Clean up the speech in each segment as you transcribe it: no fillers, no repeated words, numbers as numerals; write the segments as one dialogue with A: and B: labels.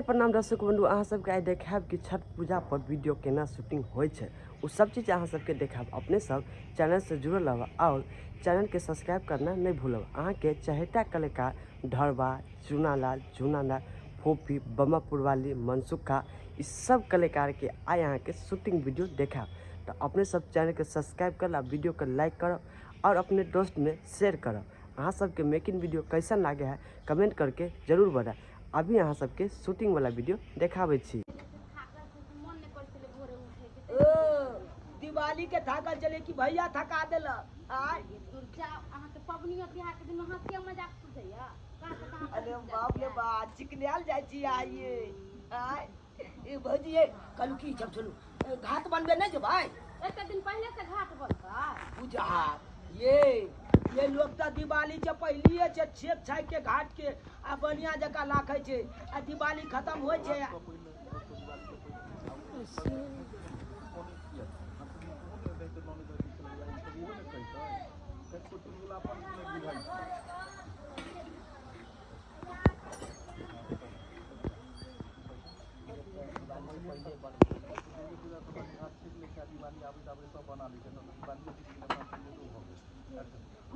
A: प्रणाम दर्शक बंधु, अहाँ सबके आइ देखायब कि छठ पूजा पर वीडियो केना शूटिंग होइ छै, ओ सब चीज अहाँ सबके देखायब। अपने सब चैनल से जुड़ल रहब और चैनल के सब्सक्राइब करना नहीं भूलब। अहाँ के चहेता कलाकार ढरबा, चूनालाल, चूनालाल, फोफी, बमापुरवाली, मनसुखा, इस सब कलाकार के आइ अहाँ के शूटिंग वीडियो देखायब। तो अपने सब चैनल के सब्सक्राइब कर ला, वीडियो के लाइक करब और अपने दोस्त में शेयर करब। अहाँ सबके मेकिंग वीडियो कैसन लागे है कमेंट करके जरूर बताएब। अभी अहाँ सबके शूटिंग वाला वीडियो देखाबै छी।
B: ओ दिवाली के थाकल चले कि भैया थका देलक आय।
C: अहाँके पबनियो तिहार के दिन हँसिया मजाक सुझैया।
B: अरे बाप रे बा, चिकनायल जाइ छी आइए आय। ए भौजी, ए कहलू की चल चलू घाट बनबे नहि जेबै?
C: एक दिन पहिले से घाट बनतै।
B: पूजा ये लोग तऽ दिवाली से पहिलिए छै छेक छाक के घाट के आ बढ़िया जकाँ राखै छै आ दिवाली खत्म होइ छै।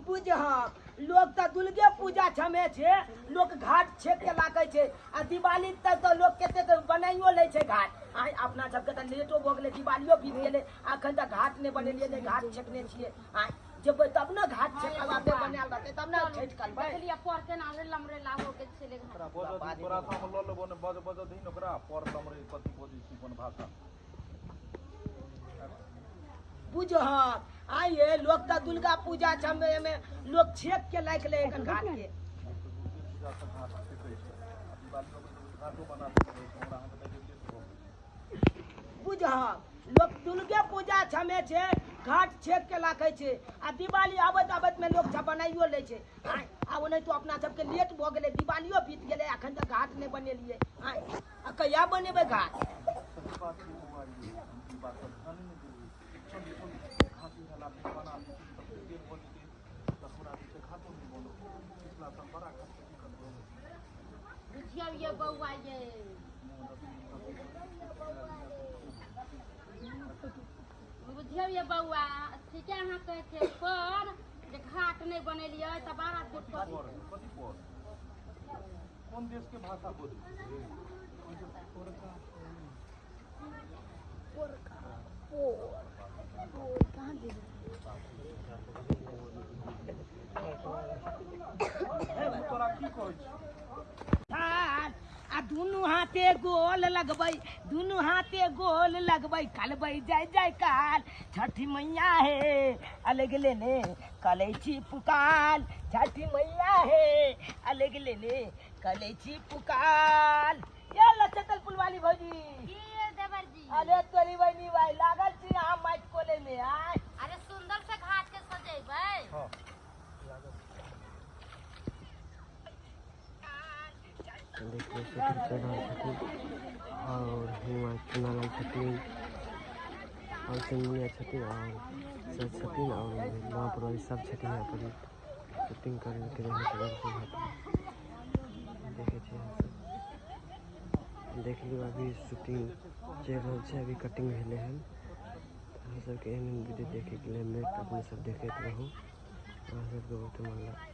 B: बुझहक लोक तऽ दुर्गे पूजा छमे छै, लोक घाट छेक के राखै छै आ दिवाली तक तऽ लोक कतेक बनाइयो लै छै घाट। आइ अपना सबके तऽ लेटो भऽ गेलै, दिवालियो बीत गेलै, अखन तक घाट नहि बनेलियै, नहि घाट छेकने छियै। आइ जेबै तब ने घाट छेकल रहतै, बनायल रहतै तब ने छठि करबै।
C: देखलियै पर केना लमरेला हो गेल छलै घाट।
D: ओकरा बजऽ दही, तोरा से हम लऽ लेबो ने, बज बजऽ दही ने ओकरा पर लमरे कथी बजै छी अपन भाषा।
B: बुझहक आइए लोक तऽ दुर्गा पूजा छमे एहिमे लोक छेक के राखि लै एखन घाट के।
D: दुर्गे पूजा से घाट छेकै छै आ दिवाली अबै छै तऽ घाटो बना दै छै, हमरा अहाँके तऽ लेट भऽ गेल।
B: बुझहक लोक दुर्गे पूजा छमे छै घाट छेक के राखै छै आ दिवाली आबैत आबैत में लोक सब बनाइयो लै छै। आँय आ ओनाहितो अपना सबके लेट भऽ गेलै, दिवालियो बीत गेलै, अखन तक घाट नहि बनेलियै। आँय आ कहिया बनेबै घाट?
D: सही बात छै बौआ ये, हम ई बात पर ध्याने नहि देलियै। चलू चलू घाट इएह लाथे बना लै छी तब देर भऽ जेतै तऽ हमरा जे छै घाटो नहि बनत। पिछला साल बड़ा घाटके दिक्कत भऽ गेल।
C: बुझियौ ये बौआ ये, बुझियौ ये बौआ, ठीके अहाँ कहै छियै पर जे घाट नहि बनेलियै तऽ बड़ा दिक्कत।
D: पर कथी पर कोन देश के भाषा बजै छै? तोरा की कहै छी?
B: आ दुनू हाथे गोल लगबै, दुनू हाथे गोल लगबै, कलबै जय जयकार छठी मैया हे, अलग लेने कलै छी पुकार छठी मैया हे, अलग लेने कलै छी पुकार। ये लचकल पुलवाली भौजी।
C: की ये देवर जी?
B: अरे तोरी बहिनी भाई लागल छी अहाँ माटि कोले में आय।
C: अरे सुंदर से घाट के सजेबै।
D: हँ।
A: देखियौ शूटिंग चलि रहल छथिन और हुआँ चुनालाल छथिन और चुनमुनिया छथिन और सब छथिन और वहाँ पर सब छथिन। यहाँ पर शूटिंग करैके रहै छै। देखै छियै अहाँ सब, देख लियौ अभी शूटिंग चलि रहल छै, अभी कटिंग भेलै हन। अहाँ सबके एहन एहन वीडियो देखैके लेल मिलत, अपने सब देखैत रहू, अहाँ सबके बहुते मन लागत।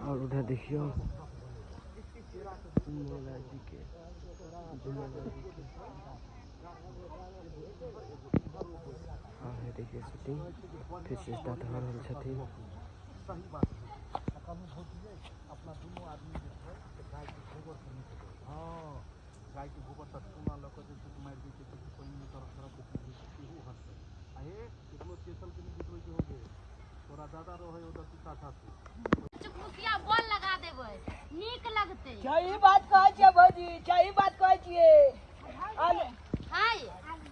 A: और उधर देखियौ मौला जी के, मौला जी के। हाँ है, देखिए शूटिंग फिर से स्टार्ट हो रहल छथिन।
D: सही बात छै। आ कहलहुँ भौजी यै, अपना दुनू आदमी जे छै से गायके गोबर से नीपबै। हँ, गायके गोबर से चूना लऽ कऽ जे छै से मारि दै छै तऽ पानिमे तरह तरहके चीज होइ छै, सेहो हटतै। आ हे, केकरो चेतल के नहि जुटबैके हो गे, तोरा दादा रहै ओतऽ सीता साथे।
C: चुकमुकिया बॉल लगा देबै, नीक लगतै।
B: सही बात कहै छियै भौजी, सही बात कहै छियै।
C: हाय,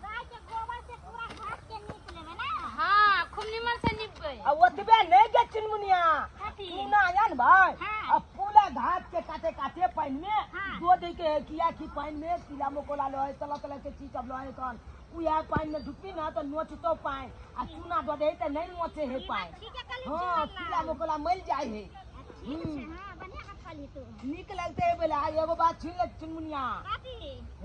E: गाय के गोबर से पूरा घाट के नीप लेबै ने?
C: हाँ, खूब निमन से निपबै।
B: आ ओतबे नहि गे चुनमुनिया,
E: कथी?
B: चूना आया ने भाई।
E: हाँ।
B: आ पूरा घाट के काते काते पानि में
E: हाँ।
B: दो दै के है, किया कि पानि में कीड़ा मकोड़ा रहै, तरह तरह के चीज सब रहै, तहन उएह पानि में डुबती ने तऽ नोचतो पानि, आ चूना दऽ दै तऽ नहि नोचे है पानि।
E: ठीके कहली।
B: हाँ, कीड़ा मकोड़ा मरि जाइ है।
E: ठीक छै, हाँ, बढ़िआँ कथा। छली तू।
B: नीक लगते है बोला। एगो बात छीन ले चुनमुनिया।
E: कथी?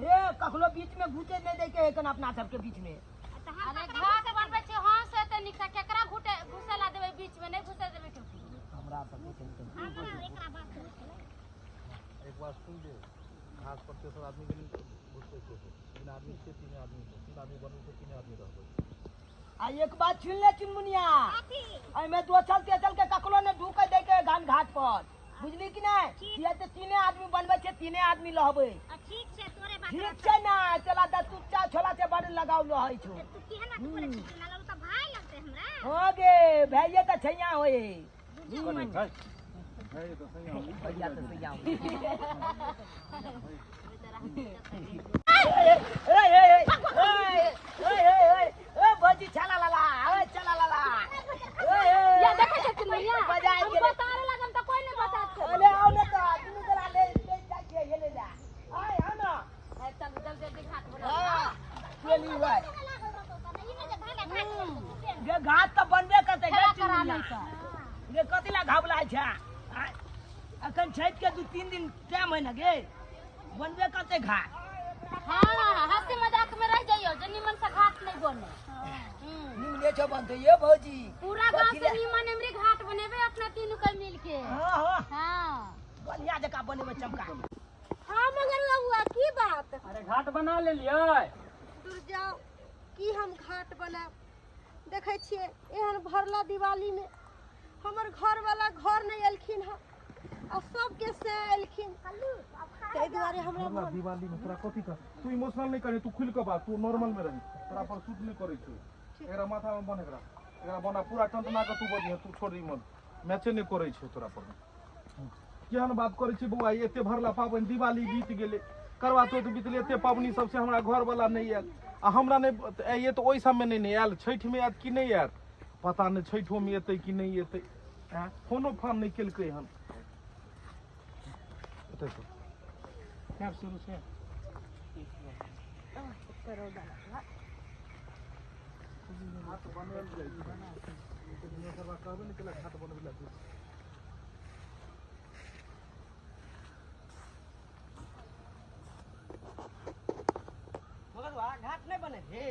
B: हे कखनो बीच में घुसे नहीं दे के है अपना सबके बीच में।
E: तऽ हम
C: अरे
E: ककरा
C: घाट बनबै छै हंस एते नीक से, केकरा घुटे घुसे ला देबै बीच में? नहि घुसे देबै केकरो।
B: हमरा सबके छै ने।
E: हमरा एकरा बात पूछलै।
D: एक बात सुन ले, घास पर तेसर आदमी के नहीं घुसबै के है। तीन आदमी छै, तीन आदमी छै, तीन आदमी बनबै छै, तीन आदमी रहबै।
B: आ एक बात छीन ले चुनमुनिया।
E: कथी?
B: एहिमे दोसल तेसल के ककरो ने ढूके दे के घान घाट पर, बुझली कि नहीं? किया तऽ तीने आदमी बनबै छै, तीने आदमी लहबै।
E: आ ठीक छै, तोरे बात।
B: ठीक छै ना? चला द चुपचाप छोला से बड़ लगाव रहै छौ।
E: तू केहन तू बोले छी ना, लगू तऽ भाय लगतै हमरा।
B: हाँ गे, भैये तऽ छैया होए।
D: है है तऽ सही हम।
B: भैया तऽ सैया होए। ए ए ए ए ए ए ए भौजी, चला लाला, ए चला लाला, ए ए।
C: या देखै छै चुनमुनिया,
B: मजा आबि
C: हम
B: गेलै।
C: बतारे लागम तऽ कोइ नहि बता छै।
B: अरे आओ ने तऽ दुनू गोरा ले ले जाइ छियै, हे ले जा, आय आ ना।
C: चल चल, जल्दी घाट बना।
B: हाँ, चली भाई।
E: लागल रहतौ तऽ ई नहि जे भाले घाट।
B: गे घाट तऽ बनबे करतै गे।
C: खेला करा
B: चुनमुनिया।
C: नहि तऽ।
B: गे कथी ला घबराइ छै? आय, अखन छठि के 2-3 दिन टाइम है ने गे, बनबे करतै घाट।
C: हाँ, हंसी मजाक में रह जाइयो जे निमन से घाट नहीं बने।
B: निमने छौ बनतै ये भौजी।
C: पूरा गांव
B: कथी
C: से
B: ला?
C: निमन एमरी घाट बनेबे अपना तीनू के मिल के।
B: हाँ हाँ।
C: हाँ।
B: बढ़िया जकाँ बनेबै चमका।
F: हाँ मगर बबुआ, की बात?
G: अरे घाट बना लेलियै?
F: दूर जाओ, की हम घाट बनायब? देखै छियै एहन भरला दिवालीमे हमर घरवाला घर नहि एलखिन हँ आ सबके से एलखिन, ताहि दुआरे हमरा
D: हमरा दिवाली में तोरा कथी कर, तू इमोशनल नहीं करे, तू खुल के बात, तू नॉर्मल में रही, तोरा पर सूट नहीं करे छौ। एकरा माथा में बन, एकरा एकरा बना पूरा टंटना के तू बजिहे, तू छोड़, ई मन मैचे नहीं करे छौ तोरा पर। केहन बात करे छी बौआ? ई एते भरला पाबनि दिवाली बीत गेलै, करवा चौथ बीतलै, एते पाबनि सबसे हमरा घर वाला नहीं आयल आ हमरा नहि आइए तऽ ओहि सबमे नहि आयल। छठिमे आयत कि नहि आयत पता नहि, छठिओमे एतै कि नहि एतै। आँय, फोनो फान नहि केलकै हन। एतै से।
G: फेर शुरू से।
D: घाट बनायल जाइ छै। कहबे नहि केलक घाट बनबै लए किछु।
B: मगर घाट नहि बने हे।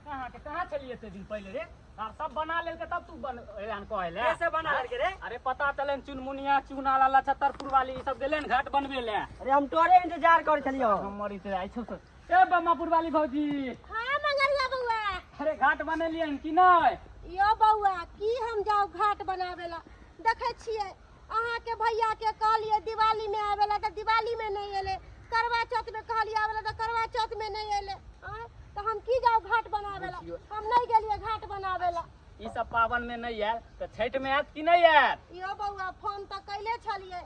G: कहाँ के कहाँ छलियै एते दिन पहिले रे? आर सब बना लेलकै तब तू बन एहन कहै ले?
B: कैसे बना लेलकै रे?
G: अरे पता चलै चुनमुनिया, चूना लाला, छतरपुर वाली ई सब गेलै ने घाट बनबे ले।
B: अरे हम तोरे इंतजार करै छलियौ।
G: हमर इतने आई छौ ए बम्मापुर वाली भौजी।
F: हाँ मंगरुआ बौआ।
G: अरे घाट बनेलियै कि नहि?
F: यो बौआ, की हम जाउ घाट बनावे ला? देखै छियै अहाँके भैया के कहलियै दिवाली में आवे ला तऽ दिवाली में नहि एलै, करवा चौथ में कहलियै आवे ला तऽ करवा चौथ में नहि एलै। आँय, तऽ हम की जाउ घाट बनावे ला? हम नहि गेलियै घाट बनावे ला।
G: ई सब पाबन में नहि आयल तऽ छठि में आयत कि नहि आयत?
F: यो बौआ, फोन तऽ कैले छलियै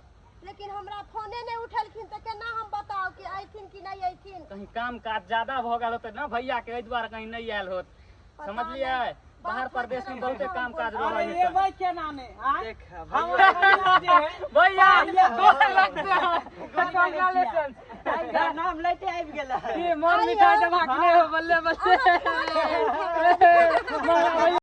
F: लेकिन हमरा फोने नहि उठेलखिन तऽ केना हम बताउ कि अयथिन कि नहि अयथिन?
G: कहीं काम काज ज्यादा भऽ गेल होतै ने भैया के, एहि दुआरे कहीं नहि आयल होत।
F: पता
G: समझलियै?
F: नहि।
G: बाहर
F: बात
G: परदेश में
F: होइत
G: बहुते
F: रहै।
G: काम काज
F: अरे
G: रहै है।
B: एबै केना ने? आँय?
A: देख।
G: भैया, गोर लगते हैं, कांग्रेचुलेशन।
B: नाम लेते आबि गेलै।
G: की मोर मिठाई दबा के नहि हो? बल्ले बल्ले।